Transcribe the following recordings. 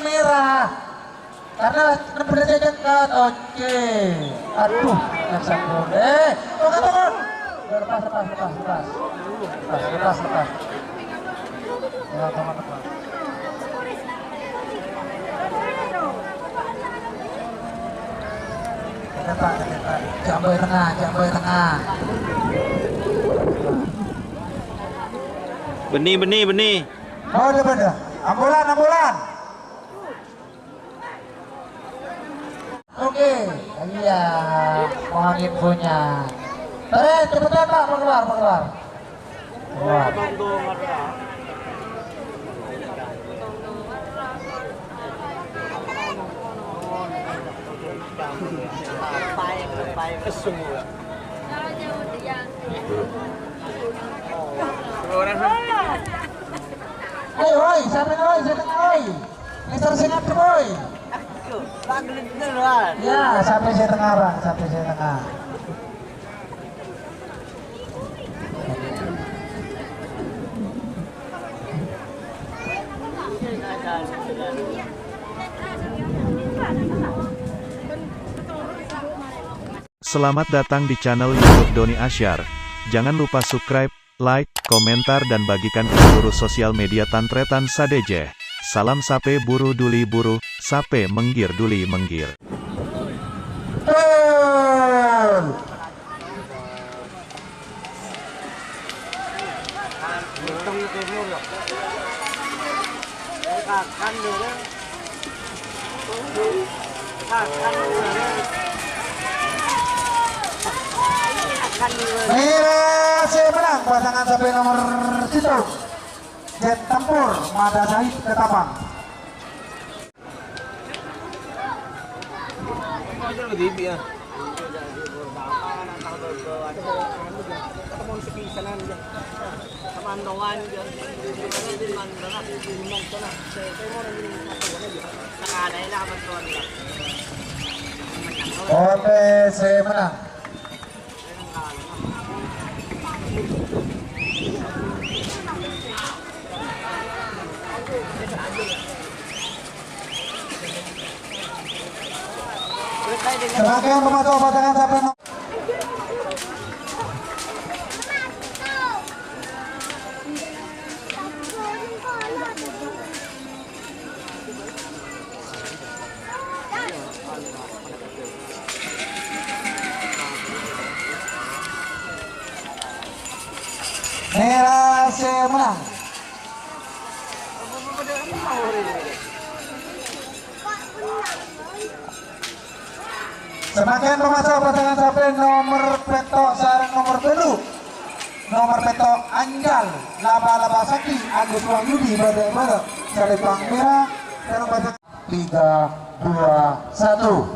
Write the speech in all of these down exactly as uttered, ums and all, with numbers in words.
Merah. Karena bener saya cekat, oke. Aduh, yang satu. Eh, tunggu, tunggu. Lepas, lepas, lepas, lepas. Lepas, lepas, lepas. Ya, tunggu, tunggu. Dekat, dekat. Jambai tengah, jambai tengah. Beni, beni, beni. Oh, ada, ada. Ambulan, ambulan. Oke, iya, mohon infonya. Terus, cepetan, Pak, keluar, keluar. Keluar. Ayo, woi, siapa ini, woi? Siapa ini, woi? Mister Singapura, boy. Aduh, Pak Glenn duluan. Ya, sampai saya tengah, Pak. Sampai saya tengah. Selamat datang di channel YouTube Doni Asyar. Jangan lupa subscribe, like, komentar, dan bagikan ke seluruh sosial media tan-tarètan sadhâjâ. Salam sapè buru dhuli buru, sapè mèngghir dhuli mèngghir. Mèra sè mennang pasangan sapè nomer sèttong, Jet Tempur Mada Said Ketapang. Oke, sè mennang. Sèrahkan pamaso pasangan sapè no-, Mèra sè mennang. Samangkèn pamaso pasangan sapè nomer pètto' sareng nomer tello'. Nomer pètto' Anjal, laba-laba Sakti, Agus Wahyudi, bâdâ-bâdâ, Salèbâng Mèra, sareng pasangan. Tiga, dua, satu.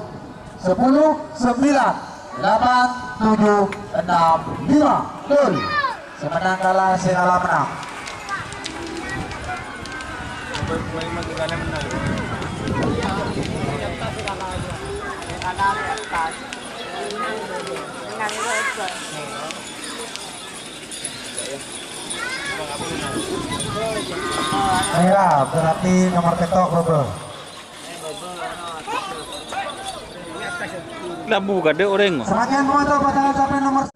Sepuluh, sembilan, delapan, tujuh, enam, lima. Gol. Sè mennang kalah, sè kalah mennang. Mèra, berarti nomer pètto' bâbâ. Labu kadâ' orèng. Samangkèn pamaso pasangan sapè nomer.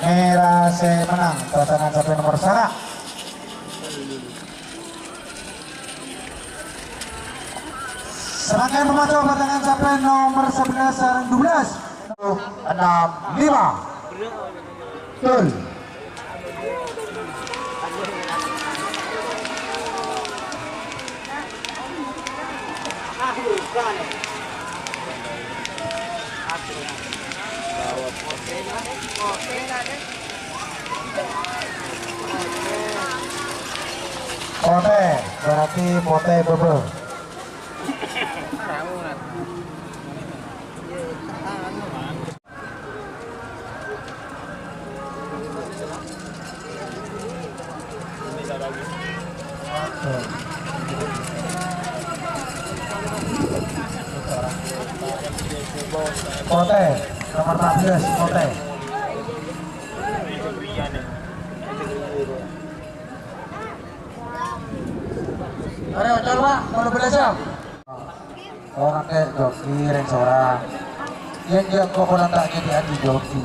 Mèra sè mennang, pasangan sapè nomer sanga'. Samangkèn pamaso pasangan sapè nomer sebelas sareng dua belas. Enam lima. Gol. Potè, berarti potè bâbâ. Potè, nomor empat belas, Potè. Arè, ocol, Pak, kalau boleh, siap. Oh, kakè joki rèng sora. Yèn jâ' kok pola ta' jadi andi joki.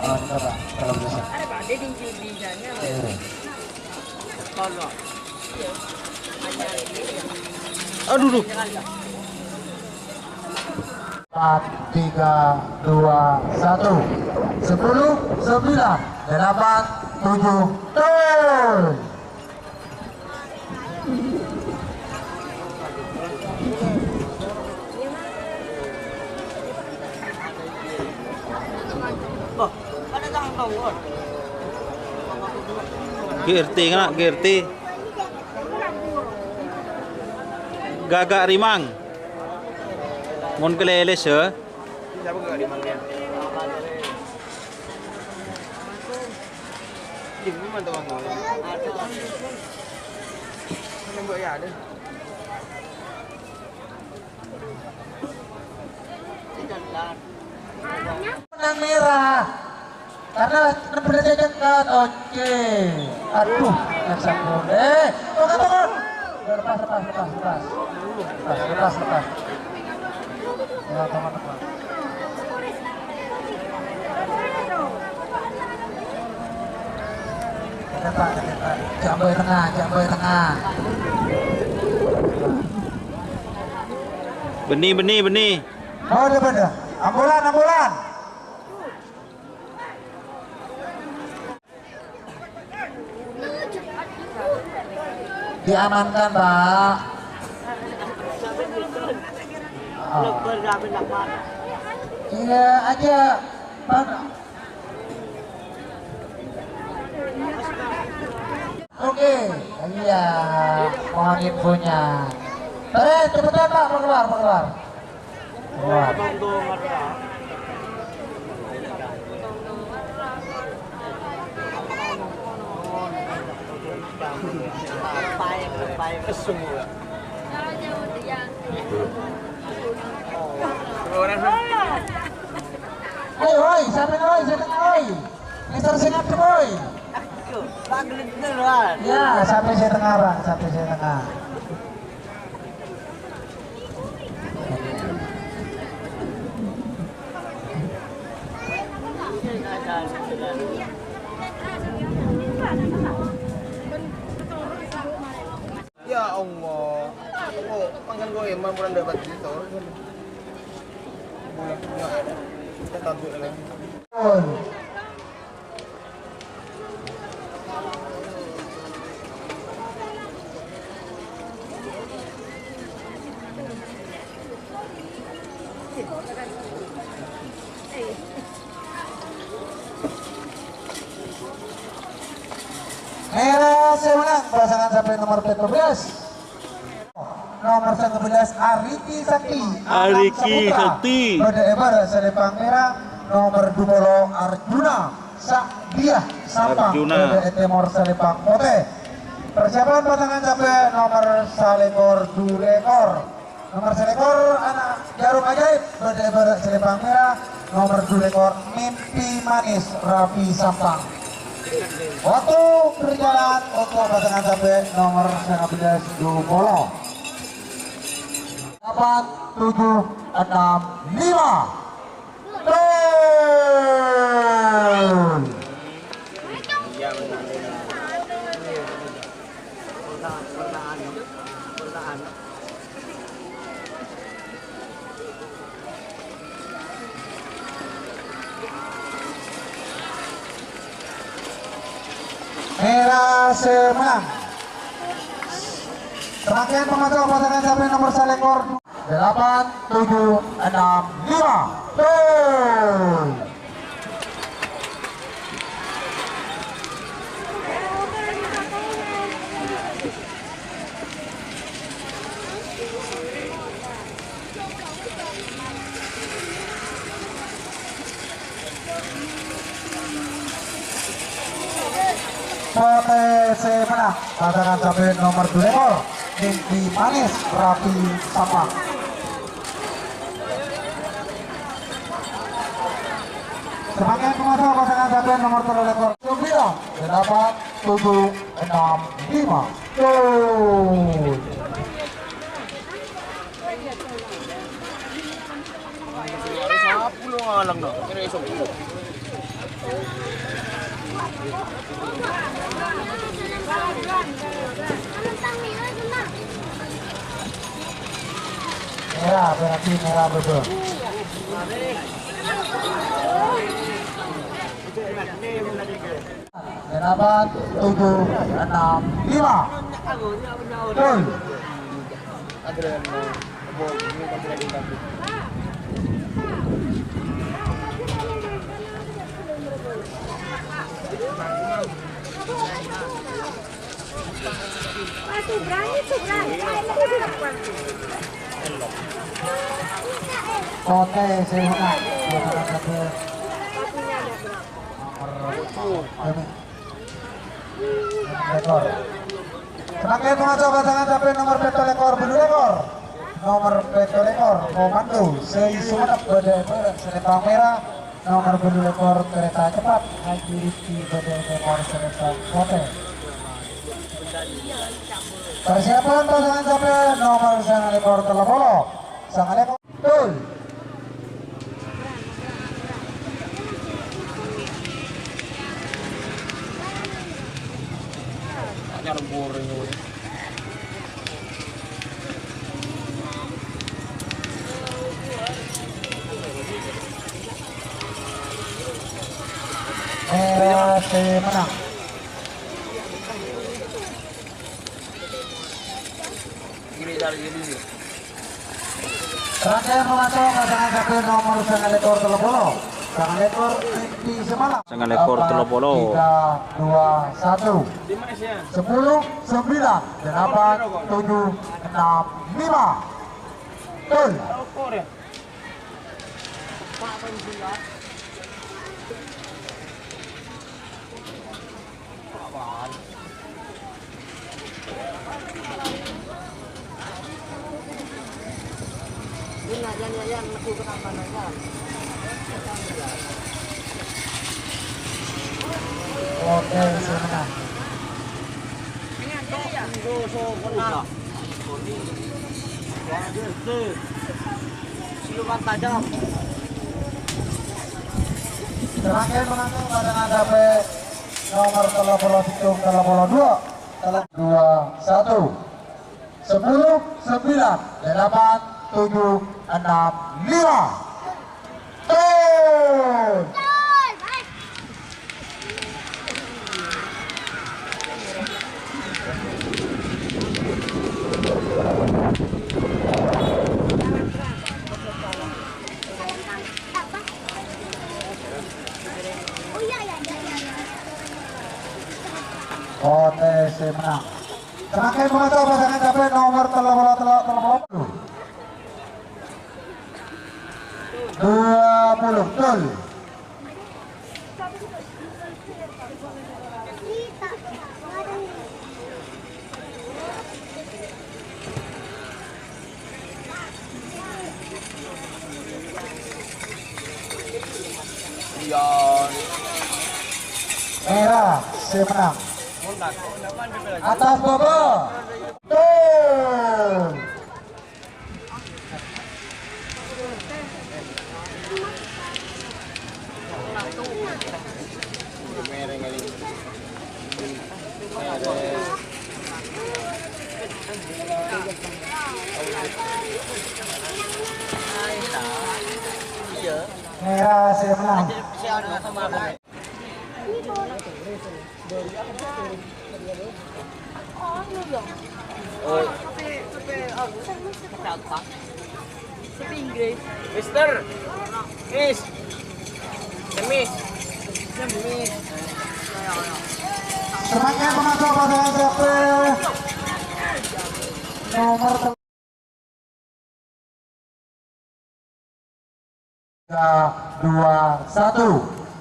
Oh, ini apa? Kalau bisa. Iya. Aduh, duh. Empat, tiga, dua, satu. Sepuluh, sembilan, delapan, tujuh, turun. G R T kèna, G R T. Ghâghâ' rèmang. Mon kalèlès, yâ. Benang merah. Karena bener cengkat, oke. Aduh, yang satu. Eh, tunggu, tunggu. Lepas, lepas, lepas, lepas. Lepas, lepas, lepas. Ya, teman-teman. Dekat, Pak, dekat, Pak. Jamboi tengah, jamboi tengah. Bânnè, bânnè, bânnè. Oh, ada, ada. Ambulan, ambulan. Diamankan, Pak. Oh. Iya aja, Pak. Oke, iya, mohon infonya. Terus, cepetan, Pak, keluar, keluar. Woi, woi, siapa, woi, siapa, woi? Ngeser sing ngadep, woi. Ya, sampai saya tengah, Pak, sampai saya tengah. Ya Allah. Oh, pangkat gue emang kurang dapat gitu. Bulan punya. Kita tahu lagi. Mèra sè mennang pasangan sampè' nomer pètto bellâs. Nomer sangang bellâs Ariki Sakti. Ariki Sakti. Bâdâ è bârâ' salèmpang mèra, nomer dupolo Arjuna Sa'diyah Sampang. Arjuna. Bâdâ è tèmor salèmpang potè. Persiapan pasangan sampè' nomer salèkor dulèkor. Nomer salèkor ana' Jarum Ajaib, bâdâ è bârâ' salèmpang mèra, nomer dulèkor Mimpi Manis Raffi Sampang. Waktu berjalan untuk pasangan sampè' nomer sangang bellâs dupolo. Delapan, tujuh, enam, lima. Gol! Mèra sè mennang. Samangkèn pamaso pasangan sampè' nomer salèkor. Delapan, tujuh, enam, lima. Gol! Potè sè mennang, pasangan sampè' nomer dua ekor, Ningki Manis, Rapi Sampang. Samangkèn pamaso pasangan sampè' nomer tello ekor. Sembilan, delapan, tujuh, enam, lima. Tuh. Merah, berarti merah betul. Delapan, tujuh, enam, lima. Gol. Potè sè mennang. Nomor Rekor. Samangkèn pamaso pasangan sampè' nomer pètto lekor, bâllu lekor. Nomer pètto lekor, Komando, sè è Sumenep bâdâ è bârâ', sè lempang mèra. Nomer bâllu lekor, Kereta Cepat, Haji Rizky bâdâ è bârâ', sè lempang potè. Persiapan pasangan sampè' nomer sanga lekor tello polo. Sanga lekor. Betul. Anyar goreng, weh. Merah sè mennang. Gini, dari ini. Terakhir, pamaso pasangan sampè' nomer sanga lekor tello polo. Sanga lekor Ningki sè mennang. Sanga lekor tello polo. Tiga, dua, satu. Sepuluh, sembilan, delapan, tujuh, enam, lima. Gol. Oke, silakan. Siluman tajam. Terakhir menang pada ngadepè nomor tello polo sèttong, tello polo dua, tello dua satu. Sepuluh, sembilan, delapan, tujuh, enam, lima. Gol! Potè sè mennang. Samangkèn pamaso pasangan sampè' nomer tello polo tello, tello polo. Dua puluh, gol. Iya. Merah sè mennang. Atas, Baba. Gol. Merah sè mennang. Mister. Miss. Miss. Miss. Samangkèn pamaso pasangan sampè' nomer tiga, dua, satu.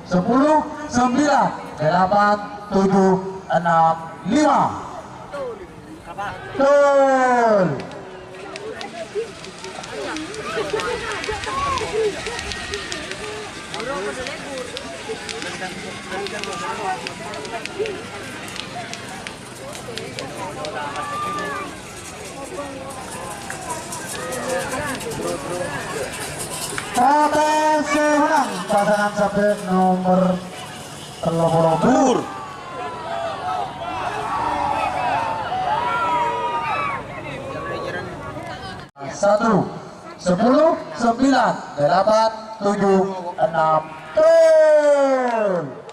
Sepuluh, sembilan, delapan, tujuh, enam, lima. Gol. Protes menang pasangan samping nomor tello puluh. Bur. Satu, sepuluh, sembilan, delapan, tujuh, enam. Gol.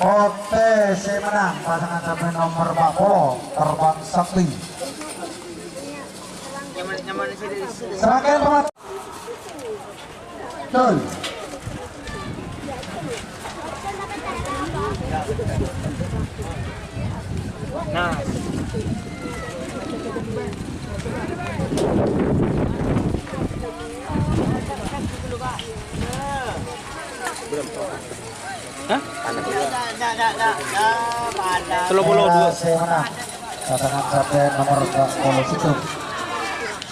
Ote sè menang pasangan samping nomor empat puluh, Terbang Sakti. Semakin Hah? Tello puluh dua. Pasangan samping nomor empat puluh satu.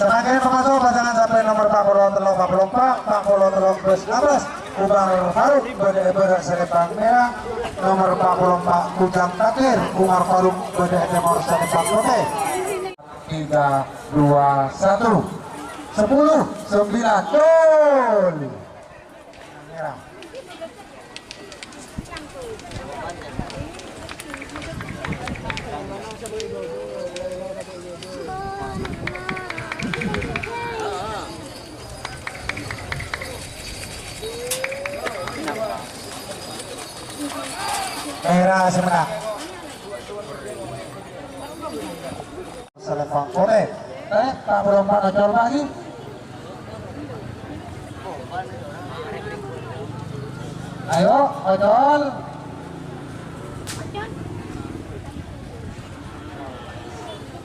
Semakin pamaso pasangan samping nomor empat puluh tello, empat puluh empat, empat puluh tello, bes, labes. Umar Faruk, bâdâ è bârâ' salempang mèra. Nomor empat puluh empat, Kujang Takdir. Umar Faruk, bâdâ è tèmor salempang potè. Tiga, dua, satu. Sepuluh, sembilan, gol. Mèra. Mèra sè mennang. Salempang potè. Eh, Pak Bolombak Ocol lagi. Ayo, Ocol.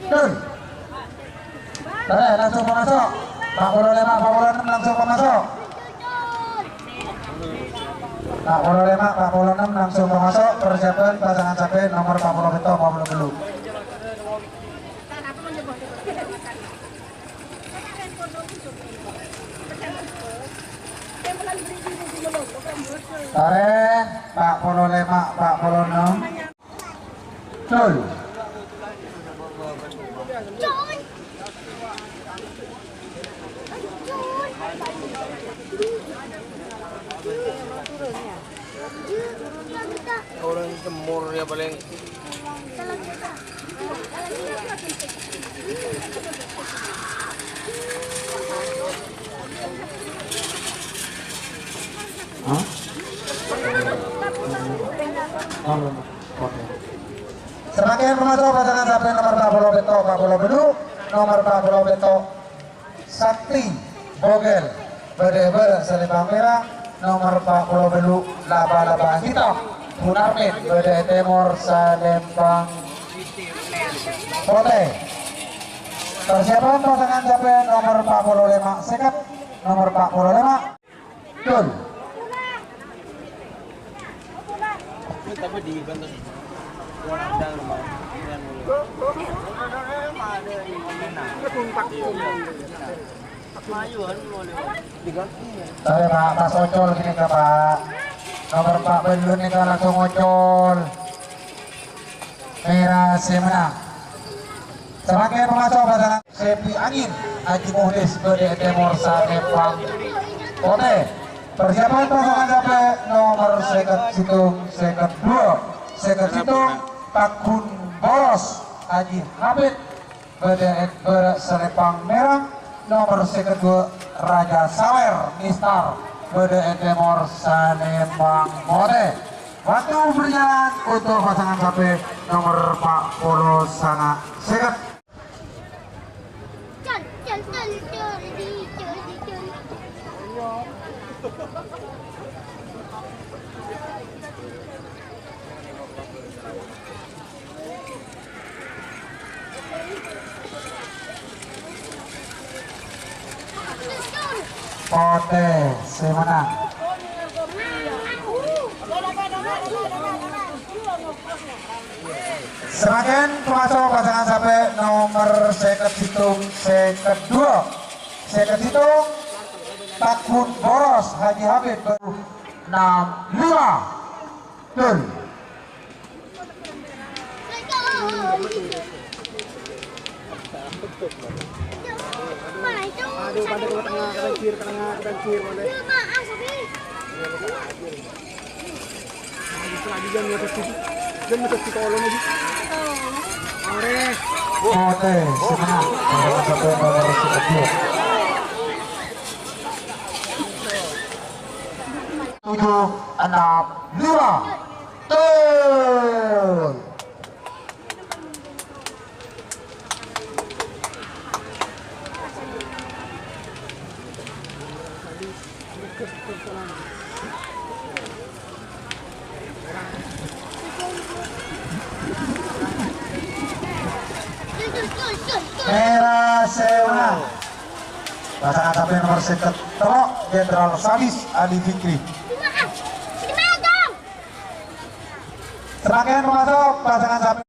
Dun. Tara, langsung pamaso'. Empat puluh lima, empat puluh enam langsung pamaso'. Empat puluh lima, empat puluh enam langsung pamaso'. Persiapan pasangan samping nomor empat puluh pitu, empat puluh telu. Tara, empat puluh lima, empat puluh enam. Col. Orang semur ya paling. Hah? Oke. Semakin pamaso' pasangan samping nomor empat puluh pitu, empat puluh telu, nomor empat puluh pitu, Sakti Bogel, bâdâ è bârâ' salempang mèra, nomor empat puluh telu, Laba-laba Hitam, Munarmin, bâdâ è tèmor salempang potè. Persiapan pasangan samping nomor empat puluh lima, sèket, nomor empat puluh lima. Betul. Sorry, Pak, pas Ocol gini, Pak. Nomor empat belas ini kan langsung Ocol. Mèra sè mennang. Semakin pamaso' pasangan Sepi Angin, Haji Muhlis, bâdâ è tèmor salempang potè. Persiapan pasangan samping nomor sèket sèttong, sèket dua, sèket sèttong, Tagun Boros, Haji Hamid, bâdâ è bârâ' salempang mèra, nomor sèket dua, Raja Sawer, Mistar, bâdâ è tèmor salempang potè. Waktu berjalan untuk pasangan samping nomor empat puluh sanga sèket. Col, col, col, col, di, col, di, col. Potè sè mennang. Samangkèn pamaso' pasangan sampè' nomer sèket sèttong, sèket duwâ', sèket sèttong, Takbun Boros Haji Habib, enam lima. Tur. Aduh, pada ke tengah, ke tengah, ke tengah, pada. Potè, semangat. Nomor satu, nomor satu. Tujuh, enam, lima. Tur. Mèra sè mennang. Pasangan sampè' nomer sèket tello', Jenderal Sadis Ali Fikri. Samangkèn pamaso' pasangan sampè'.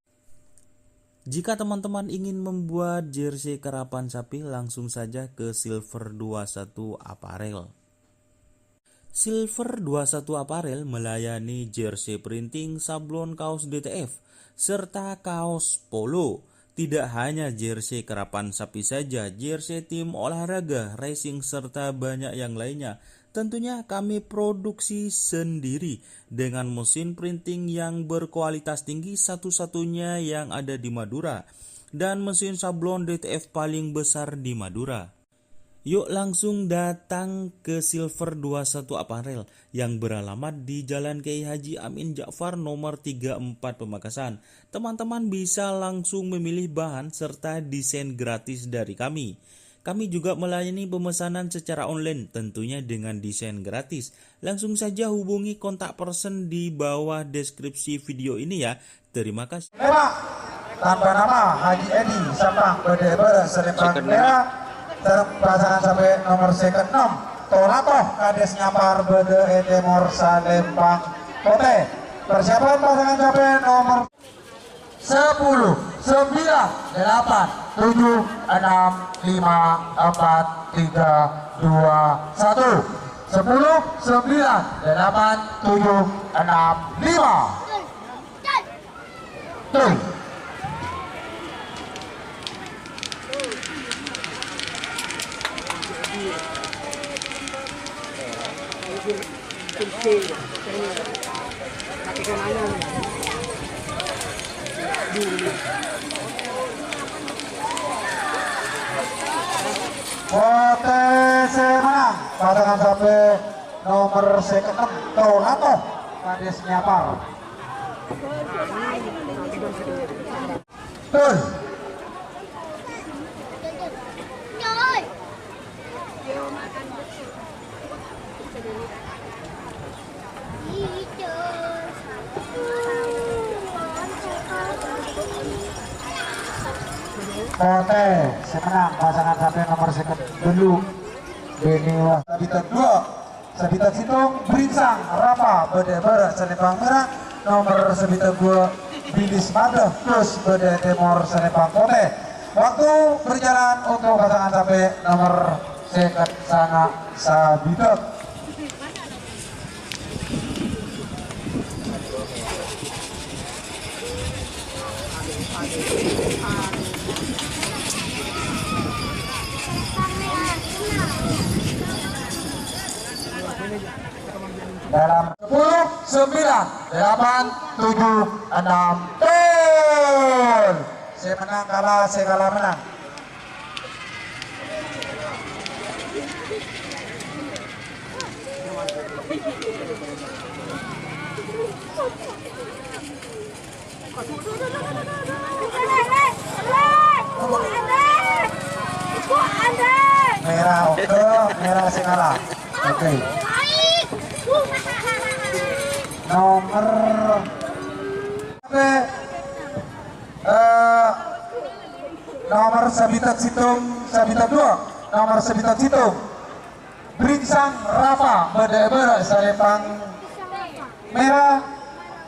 Jika teman-teman ingin membuat jersey karapan sapi, langsung saja ke Silver dua satu Apparel. Silver dua satu Apparel melayani jersey printing, sablon kaos D T F, serta kaos polo. Tidak hanya jersey karapan sapi saja, jersey tim olahraga, racing, serta banyak yang lainnya. Tentunya kami produksi sendiri dengan mesin printing yang berkualitas tinggi, satu-satunya yang ada di Madura, dan mesin sablon D T F paling besar di Madura. Yuk langsung datang ke Silver dua satu Apparel yang beralamat di Jalan Kiai Haji Amin Ja'far nomor tiga empat Pamekasan. Teman-teman bisa langsung memilih bahan serta desain gratis dari kami. Kami juga melayani pemesanan secara online, tentunya dengan desain gratis. Langsung saja hubungi kontak person di bawah deskripsi video ini ya. Terima kasih. Lèma', tanpa nama Haji Edi, Sampang, bâdâ è bârâ' Salembang mèra, sareng pasangan sampè' nomer sèket ennem, Tolato, Kades Nyapar, bâdâ è tèmor Salembang potè. Persiapan pasangan sampè' nomer sepuluh, sembilan, delapan, tujuh, enam, lima, empat, tiga, dua, satu. Sepuluh, sembilan, delapan, tujuh, enam, lima. Tuh. Potè sè mennang, pasangan sampè' nomer sèket ennem, Tolato, Kades Nyapar. Hei. Potè sè mennang pasangan sampè' nomer sèket tello', Beni Wah. Sabitèt dua, Sabitèt sèttong, Brinsang, Rapa, bâdâ è bârâ' Salembang mèra, nomer sabitèt dua, Bilis Mada, terros bâdâ è tèmor Salembang potè. Waktu berjalan untuk pasangan sampè' nomer sèket sanga' Sabitèt. Dalam sepuluh, sembilan, delapan, tujuh, enam, gol. Sè mennang kala, sè kala mennang. Mèra, oke, mèra sè kala. Oke. Nomer Eh, nomer sabitèt sèttong, sabitèt dua, nomer sabitèt sèttong. Bringsang Rafa bâdâ è bârâ' salèmpang mèra,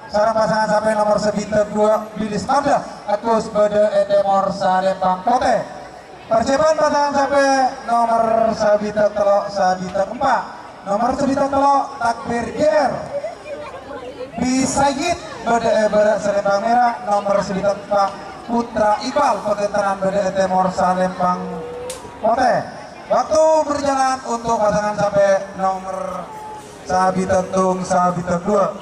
sareng pasangan sampè' nomer sabitèk dua Bilis Mada Agus bâdâ è tèmor salèmpang potè. Persiapan pasangan sampè' nomer sabitèk tello', sabitèk empa'. Nomer sabitèk tello', Takbir G R. Bi Sayyid bâdâ è bârâ' salèmpang mèra, nomer sabitèk empa', Putra Iqbal Pagentanan bâdâ è tèmor salèmpang potè. Waktu berjalan untuk pasangan sampè' nomer sabitèk tung, sabitèk dua.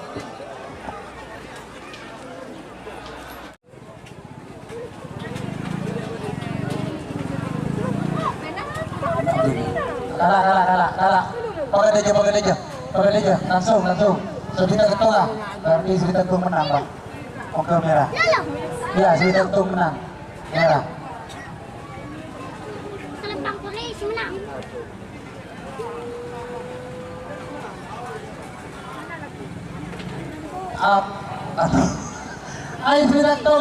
Kala', kala', kala', kala'. Paghâdhâjâ, paghâdhâjâ. Paghâdhâjâ. Langsung, langsung. Sabitèk tung, ah. Berarti sabitèk tung menang, Bang. Oke, mèra. Iyâ, sabitèk tung menang. Mèra. Salèmpang polisi menang. Ap-, aduh. Ayo, Virato.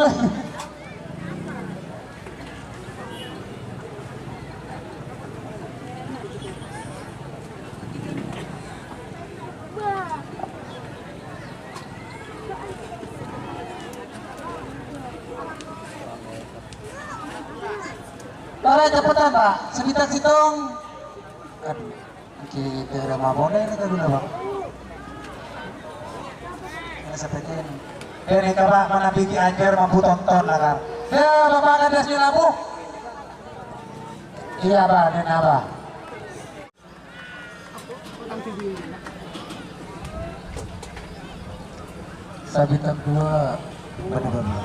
Para cepetan, Pak. Sabitèk sèttong. Aduh, kita udah mau mulai nih, Pak. Ini seperti ini. Ini, Pak, mana Biki Anjar mampu tonton, lah, Kak. Ya, Bapak Kades Nyulabu. Iya, Pak, dan apa? Sabitèk dua, bener-bener.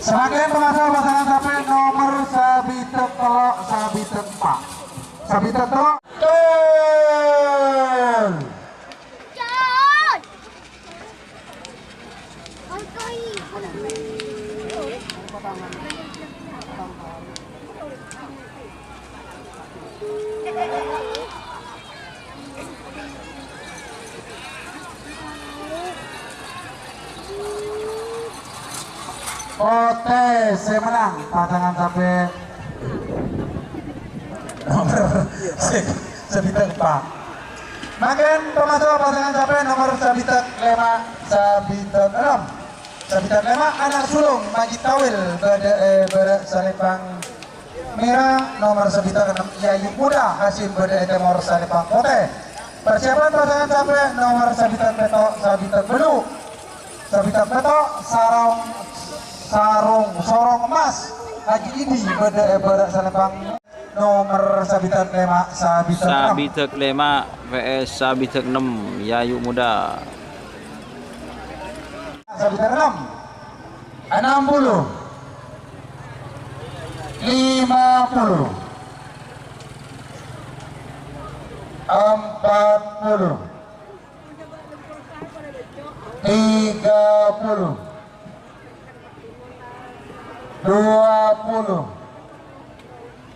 Samangkèn pamaso pasangan sampè' nomer sabitèk tello', sabitèk empa'. Sabitèk tello'. Gol! Potè sè menang, pasangan sampè' nomer sè, sabitèk empa'. Mangkèn pamaso pasangan sampè' nomer sabitèk lèma', sabitèk ennem. Sabitèk lèma', ana' sulung Majid Tawil bâdâ è bârâ' salèmpang mèra, nomer sabitèk ennem Yayu Muda Hasyim bâdâ è tèmor salèmpang potè. Persiapan pasangan sampè' nomer sabitèk pètto', sabitèk bâllu'. Sabitèk pètto', sarong, sarong, sorong emmas Haji Idi bâdâ è bârâ' salèmpang. Nomer sabitèk lèma', sabitèk ennem. Sabitèk lèma' V S sabitèk ennem, Yayu Muda. Sabitèk ennem. Ennem puluh. Lima puluh. Empat puluh. Tiga puluh. Dua puluh.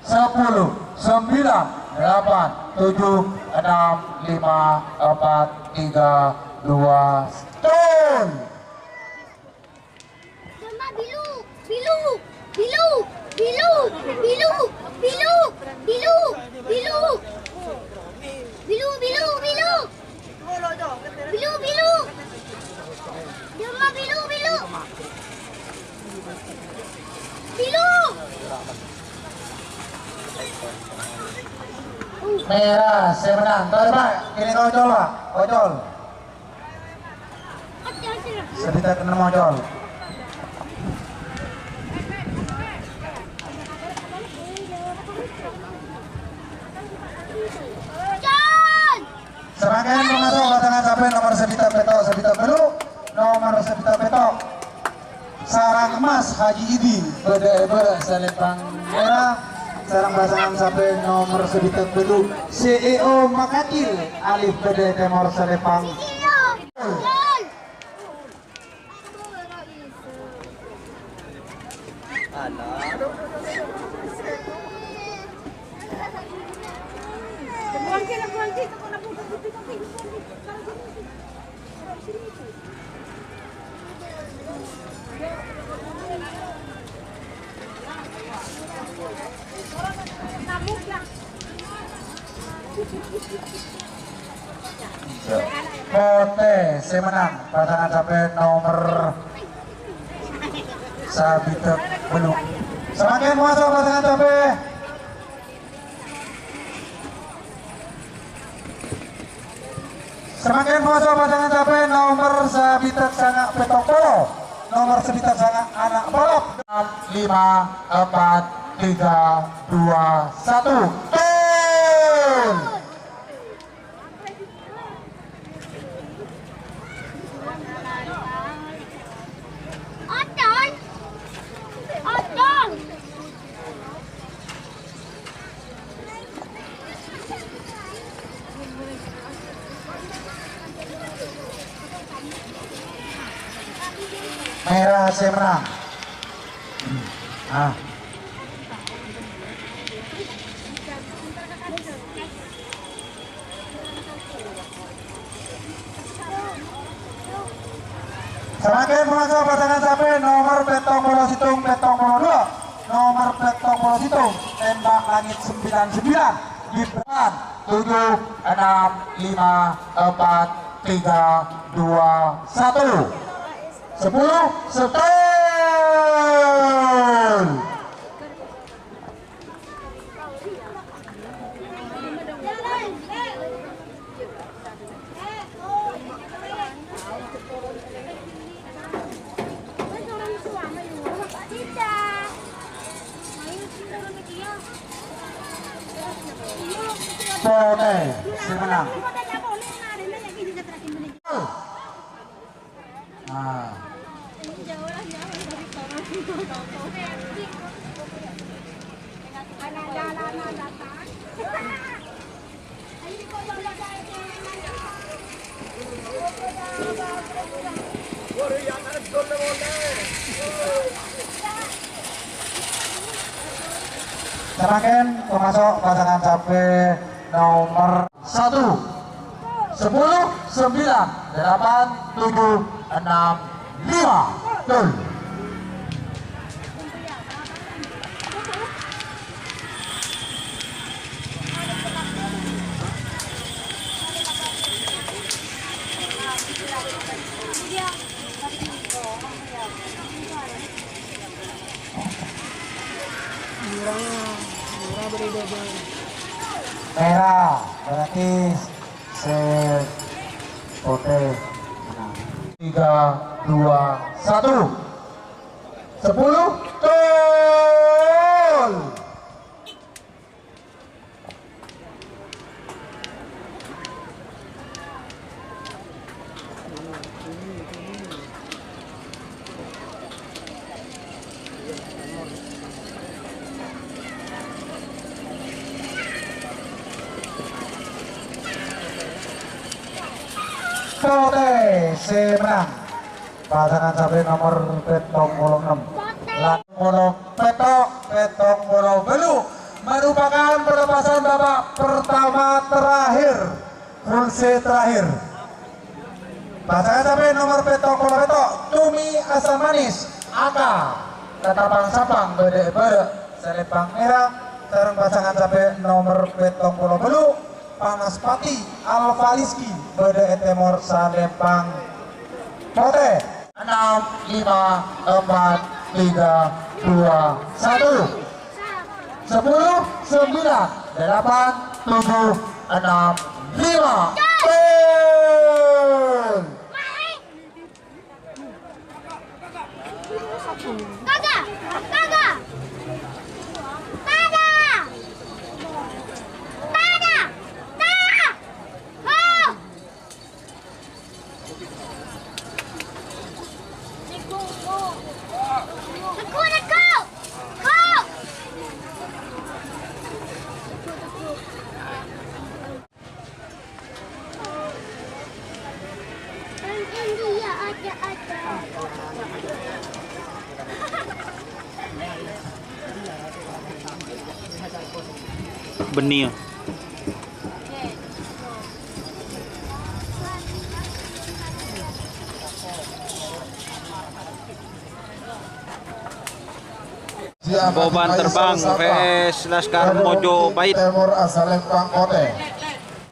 Sepuluh, sembilan, delapan, tujuh, enam, lima, empat, tiga, dua, stun. Domba bilu, bilu, bilu, bilu, bilu, bilu, bilu, bilu. Bilu, bilu, bilu. Bilu, bilu. Domba bilu, bilu. Bilu. Mèra, sè menang. Coba, Pak. Kènè' ka Ocol, Pak. Ocol. Sabitèk ennem Ocol. Samangkèn pamaso pasangan sampè' nomer sabitèk pètto', sabitèk bâllu', nomer sabitèk pètto'. Sarong emmas Haji Idi bâdâ è bârâ' salèmpang mèra, sareng pasangan sampè' nomer sabitèk bâllu', C E O Makacil Alif bâdâ è tèmor salèmpang. Potè sè mennang, pasangan sampè' nomer sabidhâk bâllu'. Samangkèn maso' pasangan sampè'. Samangkèn maso' pasangan sampè' nomer sabidhâk sanga' pèttong polo. Nomer sabidhâk sanga' ana' balap. Lima, empat, tiga, dua, satu. Gol! Otong! Otong! Mèra sè mennang. Ah. Samangkèn, pemirsa, pasangan sampè' nomer pèttong polo sèttong, pèttong polo duwâ', nomer pèttong polo sèttong, tembak langit sembilan sembilan, Gibran, tujuh, enam, lima, empat, tiga, dua, satu. Sepuluh, setel. Potè sè mennang. Nah. Samangkèn pamaso' pasangan sampè' nomer satu, sepuluh, sembilan, delapan, tujuh, enam, lima. Gol. Mèra, berarti sè potè. Tiga, dua, satu. Sepuluh, gol. Potè sè mennang. Pasangan sampè' nomer pèttong polo ennem. Lan polo pètto', pèttong polo bâllu'. Merupakan pelepasan babak pertama terakhir. Full set terakhir. Pasangan sampè' nomer pèttong polo pètto', Tumi Asam Manis, A K. Tatapang-sapang bâdâ è bârâ', salèmpang mèra, sareng pasangan sampè' nomer pèttong polo bâllu', Panas Pati, Alfa Rizky, bâdâ è tèmor salèmpang potè. Enam, lima, empat, tiga, dua, satu. Sepuluh, sembilan, delapan, tujuh, enam, lima. Gol! Kakak! Kakak! Kakak! Kakak! Kakak! Ho! Bânnè, yâ. Boban terbang P S Laskar Mojopahit. Timur asal Lempang Kote.